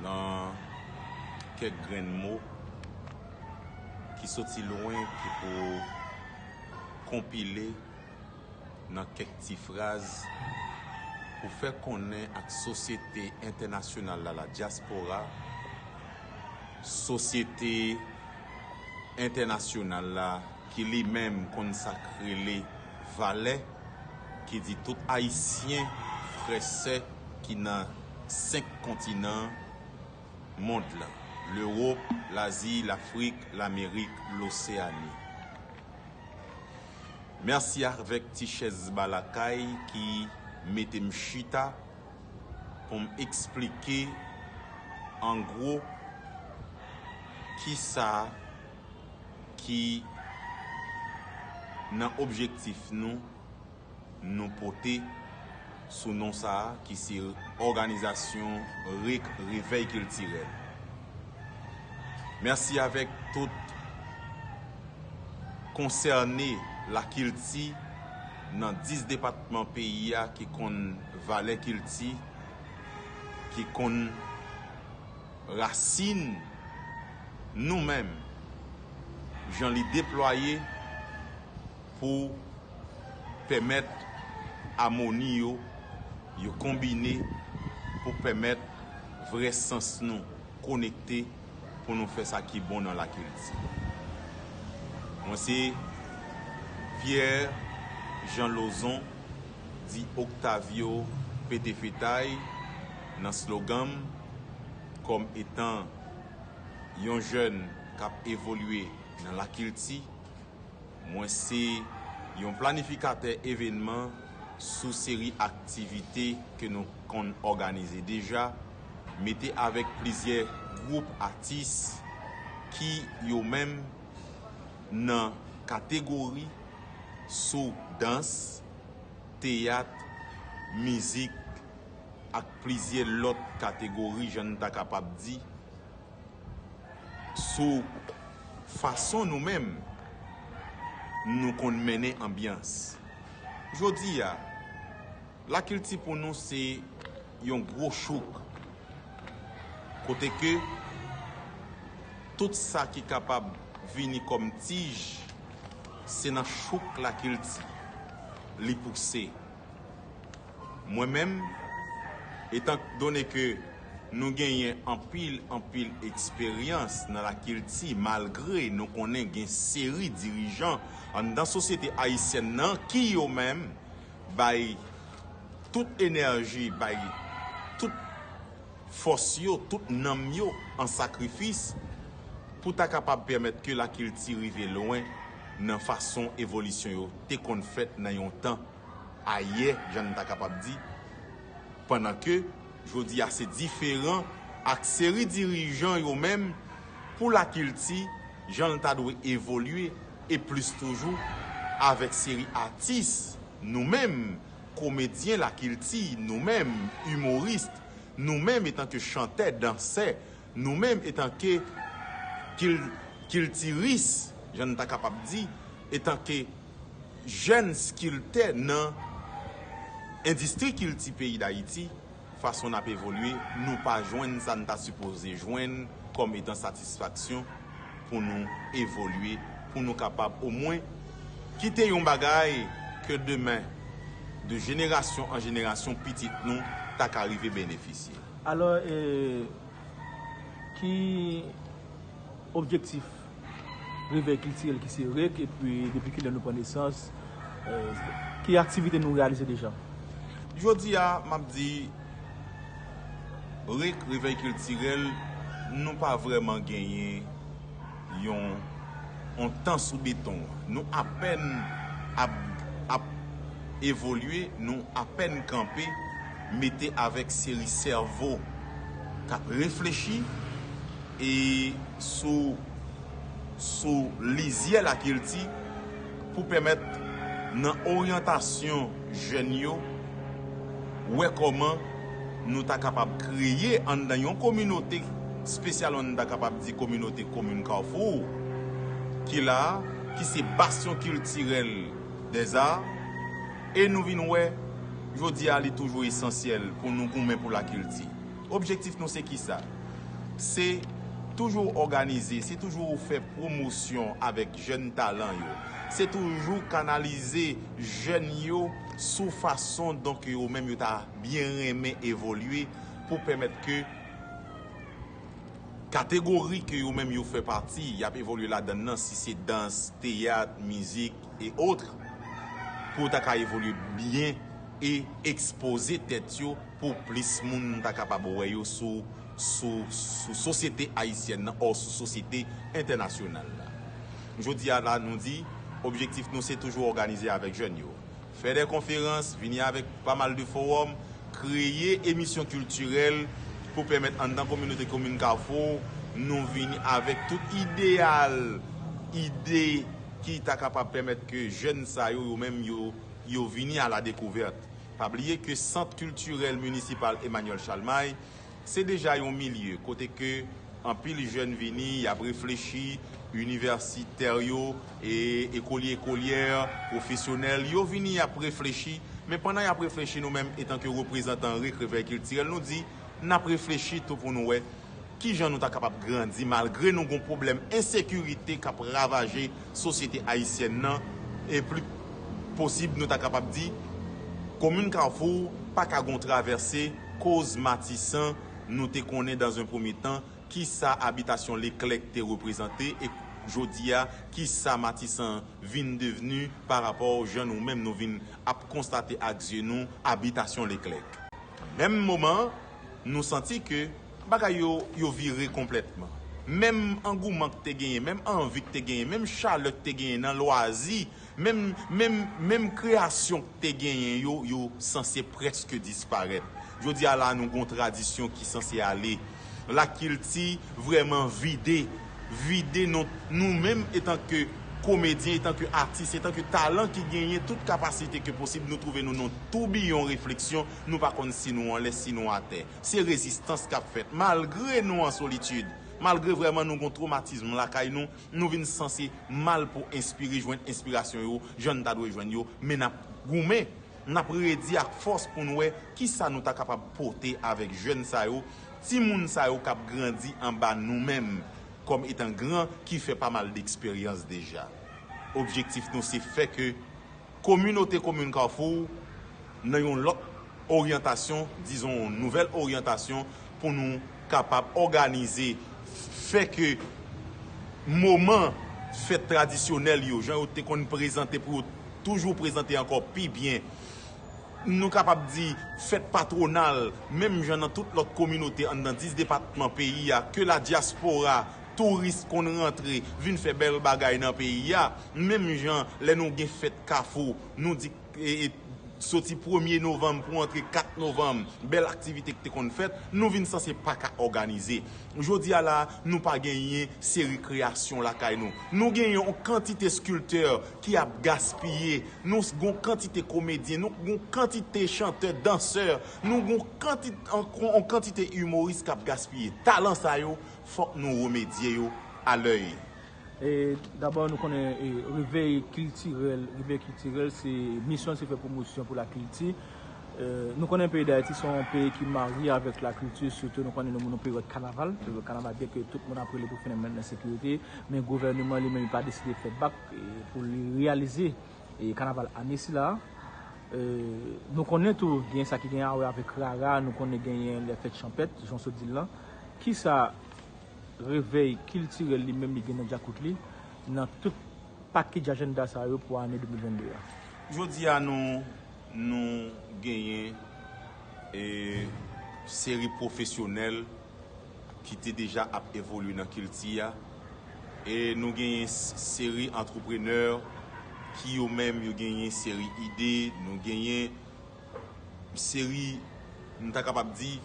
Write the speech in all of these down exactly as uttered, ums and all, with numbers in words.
An kèk grenn mo ki soti lwen, ki pou konpile nan kèk ti fraz pou fè konnen ak sosyete entènasyonal la, la dyaspora, sosyete entènasyonal la ki li menm konn sa k rele valè, ki di tout Ayisyen, frè, sè ki nan senk kontinan mond lan, Lewòp, Lazi, Lafrik, Lamerik, Loseani. Mèsi avèk ti chèz ba lakay ki mete m chita pou m eksplike an gwo kisa ki nan objektif nou, nou pote sou non sa a, ki se Òganizasyon Rek Revèy Kiltirèl. Mèsi avèk tout konsène lakilti nan dis depatman peyi a ki konn valè kilti, ki konn rasin nou menm, jan li deplwaye pou pèmèt amoni yo, yo konbine pou pèmèt vrè sans nou konekte pou nou fè sa ki bon nan lakilti. Mwen se Pierre Jean Lauzon, di Octavio Petefetay, nan slogan m kòm etan yon jèn k ap evolye nan lakilti. Mwen se yon planifikatè evènman sou seri aktivite ke nou konn òganize deja, mete avèk plizyè gwoup atis ki yo menm nan kategori sou dans, teyat, mizik ak plizyè lòt kategori, jan n ta kapab di, sou fason nou menm nou konn mennen anbyans. Jodi a, lakilti pou nou se yon gwo chouk, kote ke tout sa ki kapab vini kòm tij, se nan chouk lakilti li pouse. Mwen menm, etan done ke nou genyen anpil, anpil eksperyans nan lakilti, malgre nou konnen gen seri dirijan anndan sosyete ayisyèn nan ki yo menm bay tout enèji, bay tout fòs yo, tout nanm yo an sakrifis pou ta kapab pèmèt ke lakilti rive lwen nan fason evolisyon yo te konn fèt nan yon tan ayè, jan n ta kapab di, pandan ke jodi a se diferan ak seri dirijan yo menm pou lakilti, jan l ta dwe evolye, e plis toujou avèk seri atis, nou menm, komedyen lakilti, nou menm, imoris, nou menm etanke chantè, dansè, nou menm etanke kil-, kiltiris, jan n ta kapab di, etanke jèn skiltè nan endistri kilti peyi Dayiti, fason n ap evolye, nou pa jwenn sa n ta sipoze jwenn kòm etan satisfaksyon pou nou evolye, pou nou kapab omwen kite yon bagay ke demen, de jenerasyon an jenerasyon, pitit nou ta ka rive benefisye. Alò, e, ki objektif Revèy Kiltirèl ki se rek, epi depi kilè nou pran nesans, e, ki aktivite nou reyalize deja? Jodi a, m ap di, rek, Revèy Kiltirèl, nou pa vrèman genyen yon, yon tan sou beton. Nou apèn ap, ap evolye, nou apèn kanpe, mete avèk seri sèvo k ap reflechi e sou, sou lizyè lakilti pou pèmèt nan oryantasyon jèn yo, wè kòman nou ta kapab kreye anndan yon kominote espesyal, nou ta kapab di kominote komin Kafou, ki la, ki se basyon kiltirèl dèza, e nou vin wè, jodi a, li toujou esansyèl pou nou goumen pou lakilti. Objektif nou se kisa? Se toujou òganize, se toujou fè pwomosyon avèk jèn talan yo. Se toujou kanalize jèn yo sou fason donk yo menm yo ta byen renmen evolye pou pèmèt ke kategori ke yo menm yo fè pati, y ap evolye ladan l nan, si se dans, teyat, mizik, e otre, pou yo ta ka evolye byen e ekspoze tèt yo pou plis moun ta kapab wè yo sou, sou, sou sosyete ayisyèn nan, ò, sou sosyete entènasyonal la. Jodi a la, nou di, objektif nou se toujou òganize avèk jèn yo. Fè de konferans, vini avèk pa mal de fowòm, kreye emisyon kiltirèl pou pèmèt anndan kominote komin Kafou, nou vini avèk tout ideyal, ide ki ta kapab pèmèt ke jèn sa yo, yo menm, yo, yo vini a la dekouvèt. Pa bliye ke Sant Kiltirèl Minisipal Emmanuel Chalmay, se deja yon milye kote ke anpil jèn vini, y ap reflechi, inivèsitè yo, e ekolye, ekolyè, pwofesyonèl, yo vini, y ap reflechi. Men pandan y ap reflechi, nou menm, etanke reprezantan Revèy Kiltirèl, nou di, n ap reflechi tou pou nou wè kijan nou ta kapab grandi malgre nou gon pwoblèm ensekirite k ap ravaje sosyete ayisyèn nan, e pli posib nou ta kapab di, komin Kafou pa ka gon travèse koz Matisan nou te konnen dans un premier temps, kisa abitasyon Leklèk te reprezante, e jodi a, kisa Matisan vin devni pa rapò jan nou menm nou vin ap konstate ak zye nou abitasyon Leklèk. Menm moman, nou santi ke bagay yo, yo vire konplètman. Menm angouman k te genyen, menm anvi k te genyen, menm chalè k te genyen nan lwazi, menm, menm, menm kreyasyon k te genyen yo, yo sanse prèske disparèt. Jodi a la, nou gon tradisyon ki sanse ale. Lakilti vrèman vide. Vide nou, nou menm etanke komedyen, etanke atis, etanke talan ki genyen tout kapasite ke posib, nou twouve nou nan toubiyon refleksyon, nou pa konn si nou anlè, si nou atè. Se rezistans k ap fèt, malgre nou an solitid, malgre vrèman nou gon twomatizm lakay nou, nou vin sanse mal pou enspire, jwenn enspirasyon yo, jan n ta dwe jwenn yo, men n ap goumen, n ap redi ak fòs pou n wè kisa nou ta kapab pote avèk jèn sa yo, timoun sa yo k ap grandi anba nou menm, kòm etan gran ki fè pa mal deksperyans deja. Objektif nou se fè ke kominote komin Kafou nan yon lòt oryantasyon, dizon yon nouvèl oryantasyon pou nou kapab òganize, fè ke moman fèt tradisyonèl yo, jan yo te konn prezante pou yo toujou prezante ankò pi byen. Nou kapab di fèt patwonal, menm jan nan tout lòt kominote anndan dis depatman peyi a, ke ladyaspora, touris konn rantre, vin fè bèl bagay nan peyi a, menm jan lè nou gen fèt Kafou, nou di, e, e, soti premye novanm pou antre kat novanm, bèl aktivite ki te konn fèt, nou vin sanse pa ka òganize. Jodi a la, nou pa genyen seri kreyasyon lakay nou. Nou genyen yon kantite skiltè ki ap gaspiye, nou gon kantite komedyen, nou gon kantite chantè, dansè, nou gon kantite, yon kantite imoris k ap gaspiye. Talan sa yo, fòk nou remedye yo a lè. E, dabò, nou konnen, e, Revèy Kiltirèl, Revèy Kiltirèl, se misyon l se fè pwomosyon pou lakilti. E, nou konnen peyi Dayiti se yon peyi ki marye avèk lakilti, sitou nou konnen nou nan peryòd kanaval. Peryòd kanaval, byenke tout moun ap rele pou fenòmèn ensekirite, men gouvènman li menm li pa deside fè bak, e, pou li reyalize, e, kanaval ane sila. E, nou konnen tou, gen sa ki gen a wè avèk rara, nou konnen genyen lè fèt chanpèt, jan w sot di l lan. Kisa Revèy Kiltirèl li menm li gen nan djakout li, nan tout pakèt ajanda sa yo pou ane de mil vennde a? Jodi a nou, nou genyen, e, seri pwofesyonèl ki te deja ap evolye nan kilti a, e nou genyen s-, seri antreprenè ki yo menm yo genyen seri ide, nou genyen seri, m ta kapab di,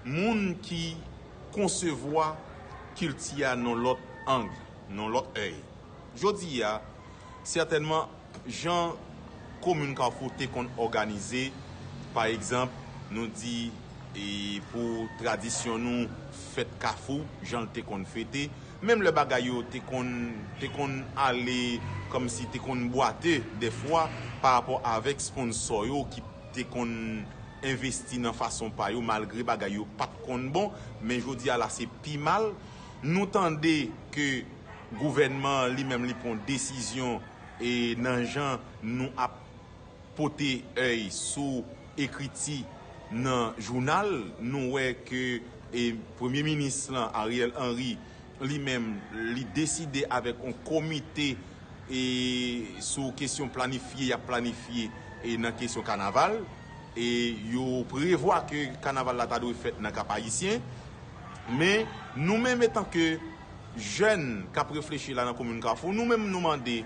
moun ki konsevwa kilti a nan lòt ang, nan lòt èy. Jodi a, sètènman, jan komin Kafou te konn òganize, pa egzanp, nou di, e, pou tradisyon nou, fèt Kafou, jan l te konn fete, menm lè bagay yo te konn, te konn ale kòmsi te konn bwate dèfwa pa rapò avèk sponsò yo ki te konn envesti nan fason pa yo, malgre bagay yo pa t konn bon, men jodi a la se pi mal. Nou tande ke gouvènman an li menm li pran desizyon e nan jan nou ap pote èy sou ekriti nan jounal, nou wè ke e, Premye Minis lan, Ariel Henry, li menm, li deside avèk yon komite e, sou kesyon planifye, y ap planifye e, nan kesyon kanaval. E yo prevwa ke kanaval la ta dwe fèt nan Kap Ayisyen. Men nou menm etanke jèn k ap reflechi la nan komin Kafou, nou menm nou mande,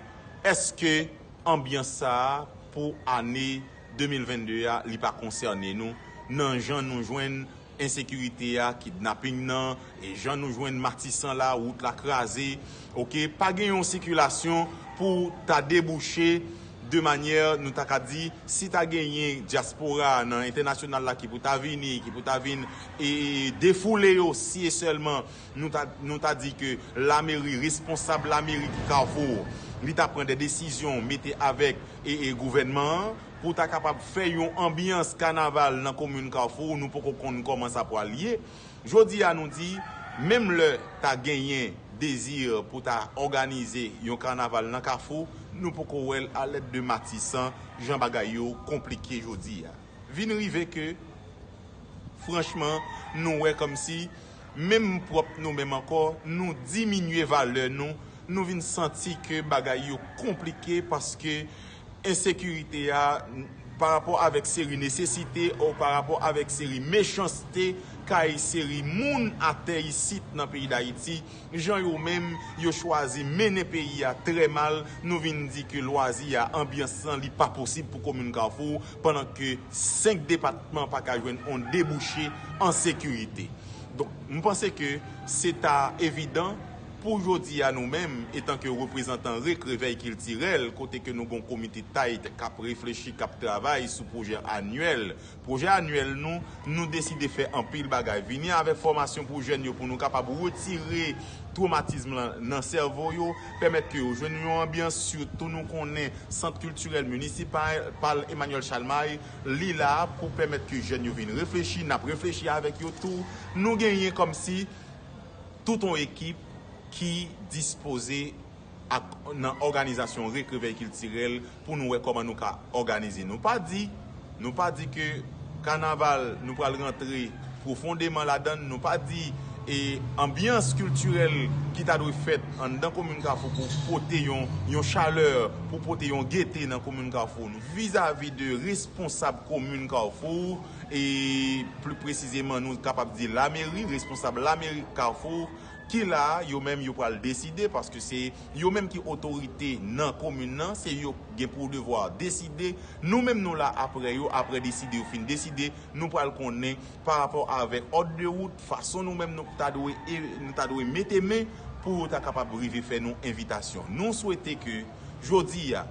èske anbyans sa a pou ane de mil vennde a, li pa konsène nou, nan jan nou jwenn ensekirite a, kidnaping nan, e jan nou jwenn Matisan la, wout la kraze, oke, pa gen yon sikilasyon pou ta debouche de manyè nou ta ka di, si ta genyen dyaspora nan entènasyonal la ki pou ta vini, ki pou ta vin e, e defoule yo si e sèlman nou ta, nou ta di ke lameri, responsab lameri Kafou, li ta pran de desizyon mete avèk e, e gouvènman an pou ta kapab fè yon anbyans kanaval nan komin Kafou, nou poko konn kòman sa pral ye. Jodi a nou di, menm lè ta genyen dezi pou ta òganize yon kanaval nan Kafou, nou poko wè l alèd de Matisan, jan bagay yo konplike jodi a. Vin rive ke, franchman, nou wè kòmsi, menm pwòp nou menm ankò, nou diminye valè nou, nou vin santi ke bagay yo konplike paske ensekirite a, parapò avèk seri nesesite ou parapò avèk seri mechanste kay seri moun atè isit nan peyi Dayiti, jan yo menm yo chwazi mennen peyi a trè mal, nou vin di ke lwazi a, anbyans lan, li pa posib pou komin Kafou, pandan ke senk depatman pa ka jwenn yon debouche an sekirite. Donk, m panse ke se ta evidan pou jodi a nou menm, etanke reprezantan Rekrevèy Kiltirèl, kote ke nou gon komite tayt k ap reflechi, k ap travay sou pwojè anyèl. Pwojè anyèl nou, nou deside fè anpil bagay. Vini avèk fòmasyon pou jèn yo, pou nou kapab retire twomatizm lan nan sèvo yo, pèmèt ke yo jwenn yon anbyans, sitou nou konnen Sant Kiltirèl Minisipal Emmanuel Chalmay, li la pou pèmèt ke jèn yo vin reflechi, n ap reflechi avèk yo tou. Nou genyen kòmsi tout yon ekip ki dispoze ak, nan òganizasyon Rekrevèy Kiltirèl pou nou wè kòman nou ka òganize. Nou pa di, nou pa di ke kanaval, nou pral rantre pwofondeman ladan l, nou pa di e anbyans kiltirèl ki ta dwe fèt anndan komin Kafou pou pote yon, yon chalè, pou pote yon gete nan komin Kafou. Vizavi de responsab komin Kafou, e pli presizeman nou kapab di lameri, responsab lameri Kafou, ki la, yo menm yo pral deside, paske se yo menm ki otorite nan komin nan, se yo gen pou devwa deside. Nou menm nou la apre yo, apre deside, yo fin deside, nou pral konnen pa rapò avèk òd de wout, fason nou menm nou ta dwe, e, nou ta dwe mete men pou yo ta kapab rive fè nou envitasyon. Nou swete ke jodi a,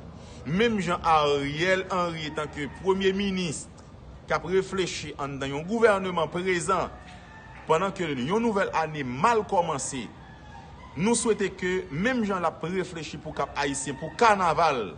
menm jan Ariel Henry etanke premye minis k ap reflechi anndan yon gouvèneman prezan, pandan ke yon nouvèl ane mal kòmanse, nou swete ke menm jan l ap reflechi pou Kap Ayisyen, pou kanaval,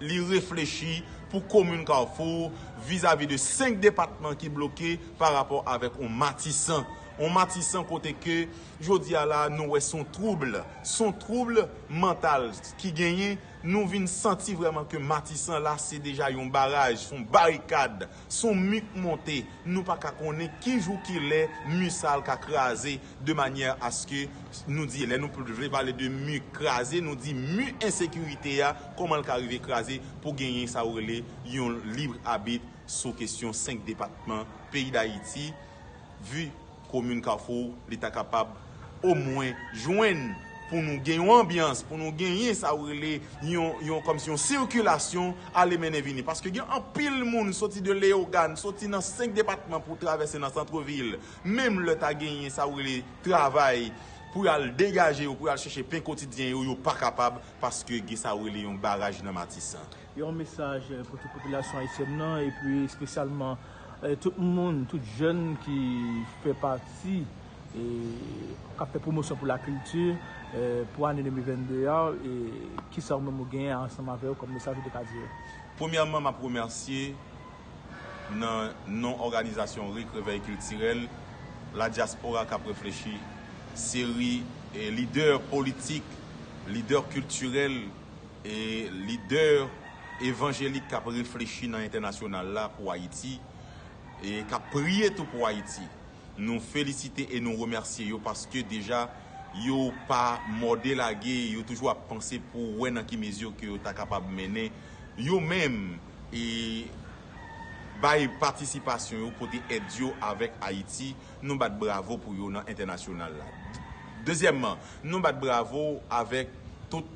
li reflechi pou komin Kafou, vizavi de senk depatman ki bloke pa rapò avèk yon Matisan. Yon Matisan kote ke jodi a la nou wè se yon twoub, se yon twoub mantal ki genyen. Nou vin santi vrèman ke Matisan la se deja yon baraj, se yon barikad, se yon mi k monte. Nou pa ka konnen ki jou ki lè mi sa l ka kraze, de manyè aske nou di, lè nou vle pale de mi kraze, nou di mi ensekirite a, kòman l ka rive kraze pou genyen sa ou rele yon lib abit sou kesyon senk depatman peyi Dayiti, vi komin Kafou, li ta kapab omwen jwenn pou nou gen yon anbyans, pou nou genyen sa ou rele yon, yon, kòmsi yon sikilasyon ale mennen vini. Paske gen anpil moun soti de Leyogàn, soti nan senk depatman pou travèse nan santvil. Menm lè ta genyen sa ou rele travay pou y al degaje yo, pou y al chèche pen kotidyen yo, yo pa kapab, paske gen sa ou rele yon baraj nan Matisan. Yon mesaj, eh, pou tout popilasyon ayisyèn nan, epi espesyalman, eh, tout moun, tout jèn ki fè pati, eh, k ap fè pwomosyon pou lakilti, eh, pou ane de mil vennde a, e kisa ou menm ou genyen ansanm avè yo kòm mesaj ou te ka di yo? Premyèman, m ap remèsye Nan non òganizasyon Rek Revèy Kiltirèl, la dyaspora k ap reflechi, seri e lidè politik, lidè kiltirèl e lidè evanjelik k ap reflechi nan entènasyonal la pou Ayiti e k ap priye tou pou Ayiti. Nou felisite e nou remèsye yo paske deja yo pa mòde lage, yo toujou ap panse pou wè nan ki mezi ke yo ta kapab mennen yo menm e bay patisipasyon yo, pote èd yo avèk Ayiti. Nou bat bravo pou yo nan entènasyonal la. Dezyèmman, nou bat bravo avèk tout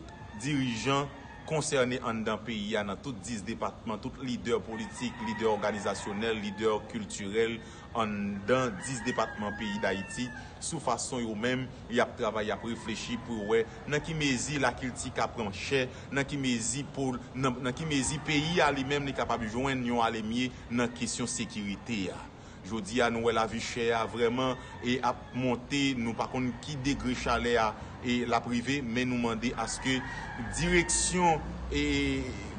dirijan konsène anndan peyi a nan tout dis depatman, tout lidè politik, lidè òganizasyonèl, lidè kiltirèl anndan dis depatman peyi Dayiti, sou fason yo menm y ap travay, y ap reflechi pou yo wè nan ki mezi lakilti ka pran chè, nan ki mezi pou, nan, nan ki mezi peyi a li menm li kapab jwenn yon alemye nan kesyon sekirite a. Jodi a, nou wè lavi chè a vrèman e ap monte, nou pa konn ki degre chalè a e l ap rive, men nou mande aske direksyon e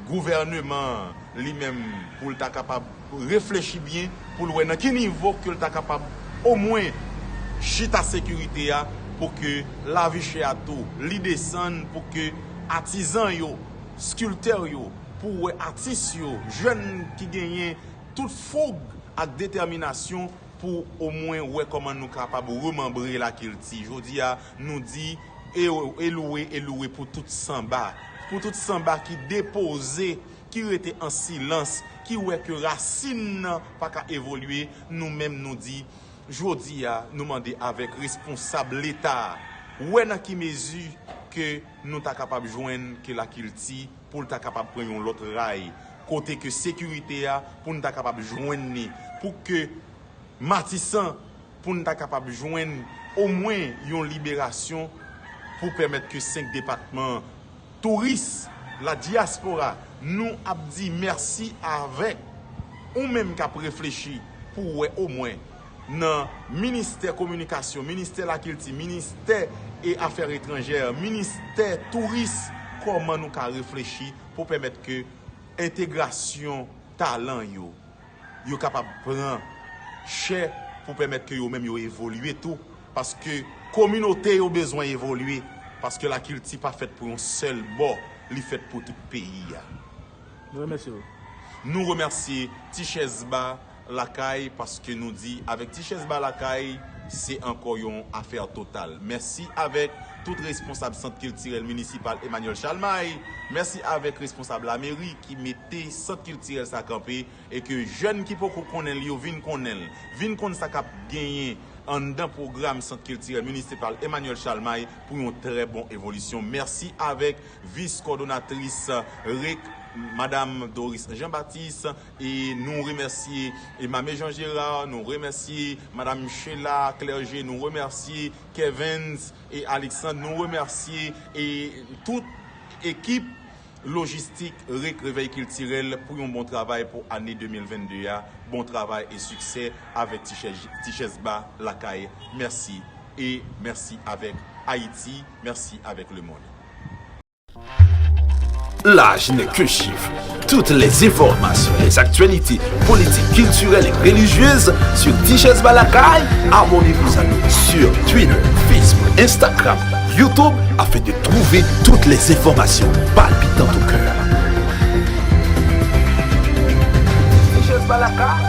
gouvèneman an li menm pou l ta kapab reflechi byen, pou l wè nan ki nivo ke l ta kapab omwen chita sekirite a pou ke lavi chè a tou li desann, pou ke atizan yo, skiltè yo, pou wè atis yo, jèn ki genyen tout foug ak detèminasyon pou omwen wè kòman nou kapab remanbre lakilti. Jodi a, nou di e, e louwe, e louwe pou tout sanba, pou tout sanba ki depoze, ki rete an silans, ki wè ke rasin nan pa ka evolye. Nou menm nou di, jodi a, nou mande avèk responsab Leta a, wè nan ki mezi ke nou ta kapab jwenn ke lakilti pou l ta kapab pran yon lòt ray, kote ke sekirite a pou n ta kapab jwenn li, pou ke Matisan pou n ta kapab jwenn omwen yon liberasyon pou pèmèt ke senk depatman, touris, la dyaspora, nou ap di mèsi avèk ou menm k ap reflechi pou wè omwen nan ministè kominikasyon, ministè lakilti, ministè e afè etranjè, ministè touris, kòman nou ka reflechi pou pèmèt ke entegrasyon talan yo, yo kapab pran chè pou pèmèt ke yo menm yo evolye tou, paske kominote yo bezwen evolye, paske lakilti pa fèt pou yon sèl bò, li fèt pou tout peyi a. Nou remèsye w. Nou remèsye Ti Chèz Ba Lakay, paske nou di avèk Ti Chèz Ba Lakay, se ankò yon afè total. Mèsi avèk tout responsab Sant Kiltirèl Minisipal Emmanuel Chalmay. Mèsi avèk responsab lameri ki mete Sant Kiltirèl sa kanpe e ke jèn ki poko konnen l yo vin konnen l, vin konn sa k ap genyen anndan pwogram Sant Kiltirèl Minisipal Emmanuel Chalmay pou yon trè bon evolisyon. Mèsi avèk vis kòdonatris rek, Madam Doris Jean Baptiste, e nou remèsye e Mame Jean Gérard, nou remèsye Madam Sheila Clergé, nou remèsye Kevens e Alexandre, nou remèsye e tout ekip lojistik rek Revèy Kiltirèl pou yon bon travay pou ane de mil vennde a. Bon travay e siksè avèk Ti Chèz, Ti Chèz Ba Lakay. Mèsi e mèsi avèk Ayiti, mèsi avèk lemonn. L'âge n'est qu'un chiffre. Toutes les informations, les actualités politiques, culturelles et religieuses sur Tichèz Ba Lakay. Abonnez-vous à nous sur Twitter, Facebook, Instagram, YouTube afin de trouver toutes les informations palpitantes au cœur. Tichèz Ba Lakay.